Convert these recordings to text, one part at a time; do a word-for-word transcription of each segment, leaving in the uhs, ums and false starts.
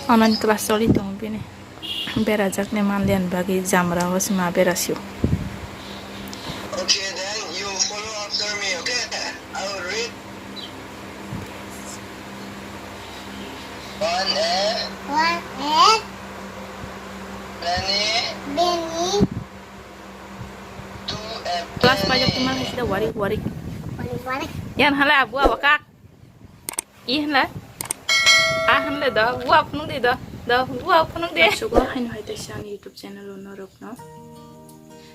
Online class choli tongo bini. Berajakni manlian bagwi jamra o se ma berasio. Okay, then you follow after me, okay? I will read. One A. One A. Benny. Benny. Two A. Class paijak tongma hai sida warik warik. Warik warik. Yan hala abu awa kak. I hwnle? A hwnle do, bua phunuk di do, do, bua phunuk di. Sugo haino hai teisa ani YouTube channel o norokno.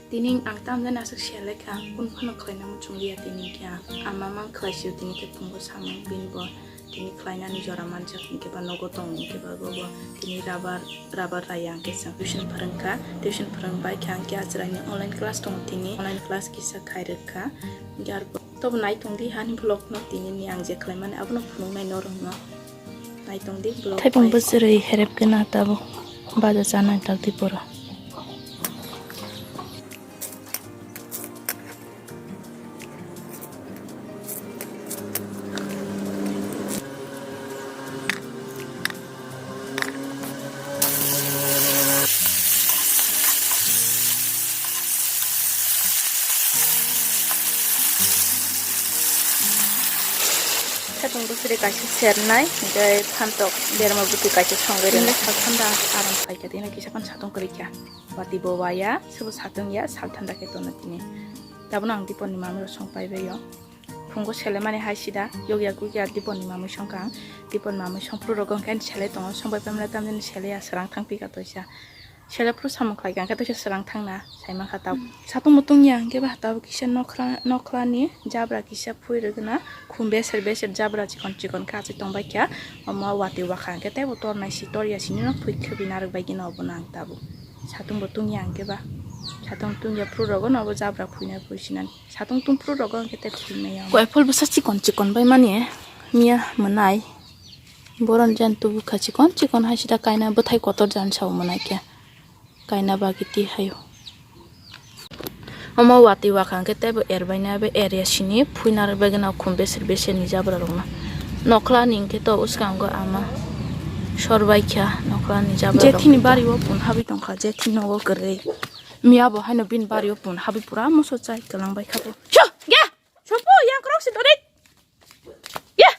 Tini ang tamjani aswk selekha, kun phano khlaina muchung liya tini khe ang. Ama mang khlai sio tini khe phungo samung bini bo. Tini khlainani jora manjak hinkhe ba nogo tongo hinkhe ba bo bo. Tini rubber, rubber raya hinkhe chwng tuition phwrwngkha. Tuition phwrwng bai khe ang khe achwraini online class tongo tini. Online class kisa khairwkha. Hinkhe arpor Tobo naitong di hani vlog no tini ni ang je khlaimani abono phunuknai norokno. Naitong di vlog. Thaipung bai. Bwswrwi herep kena tabo baja chanai tak di poro. Satung bwswrwi kaisa sernai, tei phantok berma bwtwi kaisa songwi rwnai. Sal thanda aram phaikha, tini kisa phano satung kwrwikha. Watwi bo waya, sobo satung ya, sal thanda khe tono tini. Tabukno ang Diponni mamwi rok song paibaio. Phungo selemani hai sida, yokya gukya Diponni mamwi songkha ang. Diponni mamwi songphuru rogo hwnkhe ani sele tongo, songbai pemla tamjani sele ya, swrang thang pika toisa. Sele phuru samung khlaikha hwnkhe toisa swrang thangna, saimankha tabuk. Satung bo tungya hwnkhe ba tabuk kisa nokhla, nokhlani jabra kisa phui rwgwna, khum beser beser jabra chikon chikon khe achai tongbaikha. Omo watwi wakha hwnkhe teibo tornai si torya sinino phui khwbwi narwkbaigwino obono ang tabuk. Satung bo tungya hwnkhe ba, satung tungya phuru rogo no obo jabra phuinai phui sinani. Satung tungphuru rogo hwnkhe tei thwimaya. Koi phol bwsa chikon chikon bai mani miya mwnai. Boron jan tubu kha chikon chikon hai sida kaina bwthai kotor jan sao mwnai khe. Kaina bagwi twi haio. Omo watwi wakha hwnkhe teibo erbaina bai area sini phuina rwbaigwna khum beser beser ni jabra rokno. Nokla ni hwnkhe to bwskango ama sor bai kha nokla ni jabra rok. Jethini bari o pun habwi tongkha, jethini nogo kwrwi. Miya bo haino bini bari o pun habwi pura moso chai kwlang bai kha bo. Sho, ge! Sopo, yang krok si dori. Ye!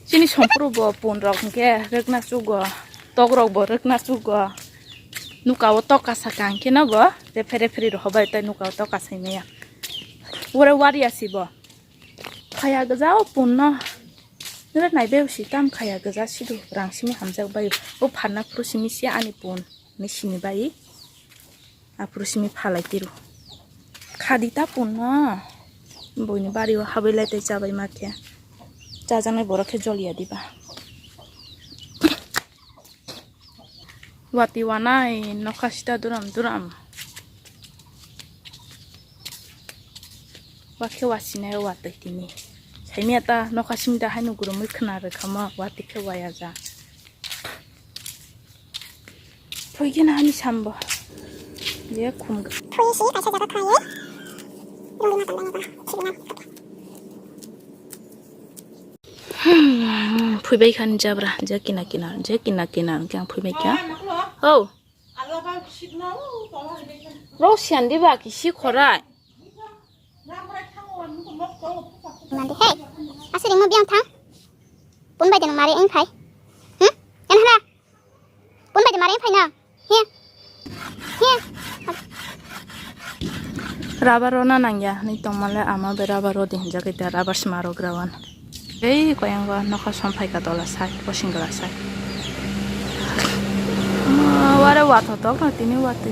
Chini sompuru bo pun rok hwnkhe rwkna chugo, tok rok bo rwkna chugo, nuka o tok kasa kang khe no bo rephre rephre rw hobai tei nuka o tok kasai maya. Ore wari asi bo. Khaya gajao punno. Nere naibe usi tam khaya gaja sidu rang simi hamjak bai. O pharna phuru simi sia ani pun ni sini bai. Aphuru simi phalai tiru. Khadi ta punno. Boini bari o habai lai tai chabai ma khe. Chajaknai borok khe joliya diba. Watwi wanai nokha sita duram duram. Wakhe wasinai watwi tini. Saimya ta nokha simida haino gurumwi khna rwkhamo watwi khe wayaja. Phuigena hani sambo. Je khum. Phui si kaisa jaga khaye. Rungwi ma tangdang ba. Thigna. Hmm, phuibai khan jabra, je kina kina, je kina kina, hwnkhe ang phuibai kha. Oh. Ro siyan diba kisi khorai. Mandi, hey, aswrwngma biyang thang. Pun bai de nung mari wng phai. Hmm? Yan hara? Pun bai de mari wng phai na? He? He? Rubber rw na nangya, ni tongmale ama be rubber rw di hinjak ita rubber sima rw grawan. Ei koyang ba nokha som phai ka tola sai, posing gala sai. Ma, ware watho tok na tini watwi.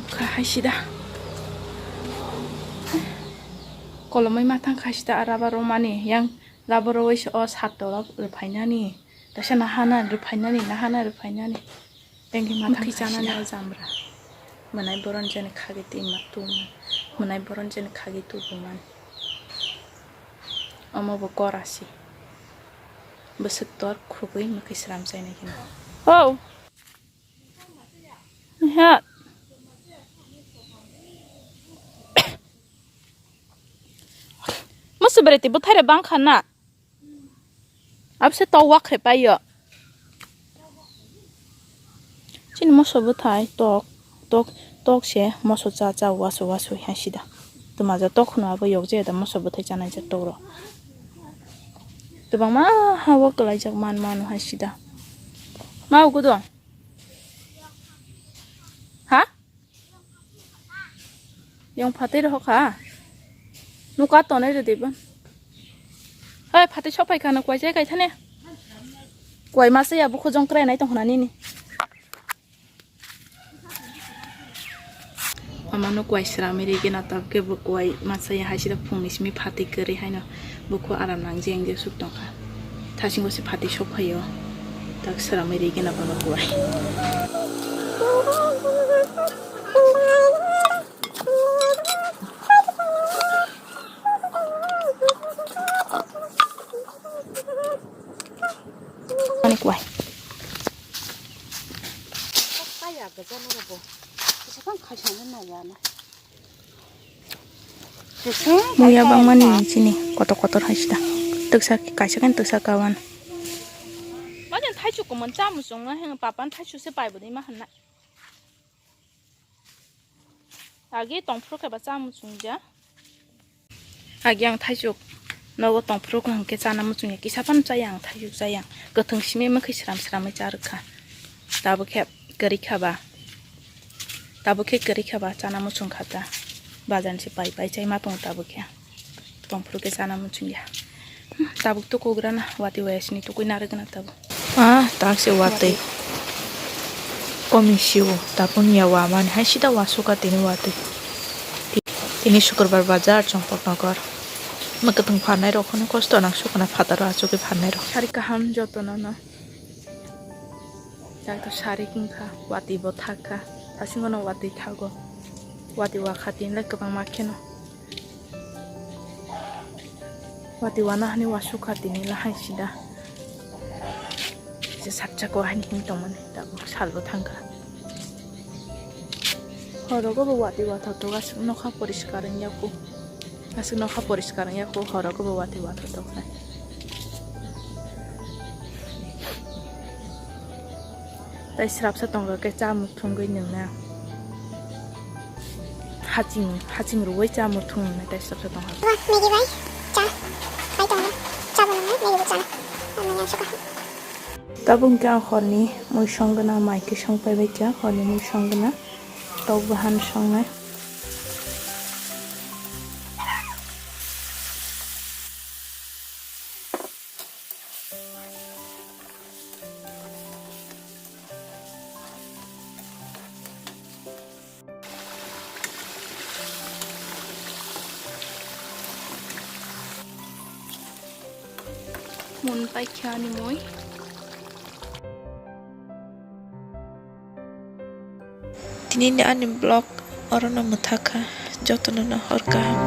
Kha hai sida. Kolomoi mathang kha sida a rubber romani yang rubber roi se o satto rok rwphainani. Tasa nahana rwphainani, nahana rwphainani. Engki mathang kha sida. Mwnai boron jani khagi twi ma tu man. Mwnai boron jani khagi tu bu man. Omo bo kora si. Bwswk tor khugui mwkhwi sram chainai kheno. Oh. Ha. Musu bereti bwthai re bang kha na. Abse to wakre paio. Chini moso bwthai tok, tok, tok se moso cha cha wasu wasu hai sida. Tuma ja tok no abo yok je da moso bwthai chanai ja tok ro. Tubang ma ha wo kwlai jak man mano hai sida. Ma ugu do. Ha? Yang phatwi rohor kha. Nuka tonwi rwdi bo. Hei, phatwi sok phai kha no, kwai chai kai thani. Kwai masa ya bukhu jong krai nai tong khna nini. Amano kwai sramwi ri gena tabke bo kwai masa ya hai sida phungni simi phatwi kwrwi haino. Bukhu aram nang jeng je suk tongkha. Thasingo se phatwi sok phaio. Tak sramwi ri gena bono kuai. Ani kuai. Kaya gaja no bo. Kisa kan khaisa no na ya na. Muya bangmani chini kotor kotor hai sida. Twksa kaisa khe twksa kawan. Mani thaichuk kumun chamu chungo heng papan thaichuk se pai bwdwi ma hanna. Agi tongphuru khe ba chamu chungja. Agi ang thaichuk nogo tongphuru khe hwnkhe chana muchungya kisa phano chaya ang thaichuk chaya. Kwthwng simi mwkhwi sram sramwi cha rwkha. Tabuk khe kwrwi kha ba. Tabuk khe kwrwi kha ba chana muchung kha ta. Bazar ni se pai pai chai ma tongo tabuk khe. Tongphuru khe chana muchung ya. Hmm, tabuk to kugra na wati waya sini tukui narwk na tabuk. Ah, tak se watwi. Komi siu, tapun ya wa mani hai sida wa suka tini watwi. Ti-, tini Sukurbar bazar Chongpok Nogor. Mwkatwng pharnai rok hono kosto nang sukana phataro achugwi pharnai rok. Sari kaham jotono no. Jang to sari wngkha, watwi bo thak kha, thasingo no watwi thago, watwi wakha tini lai kwbangma kheno. Watwi wana hani wasukha tini lahai sida. Kisa sakchako hani hini tongmani, tabuk salbo thangkha. Horogo bo watwi wathotok aswk nokha poriskar wngya kho. Aswk nokha poriskar wngya kho, horogo bo watwi wathotok hai. Tai srapsa tongo khe cha muthungwi nwngna. Haching, haching rwui cha muthung nwngnai tai srapsa tongo. Wa, Maggie bai cha. Bai tongo. Cha bo nwngnai, Maggie bo chana. Ang nwngnai ang sukha. Tabuk hwnkhe ang horni mui song gana, mai khe song pai bai kha, horni mui song gana. Tok bahan songnai. Mun paikha ani mui. Tini ni ani vlog orono mwthakha, jotono no hor kaham.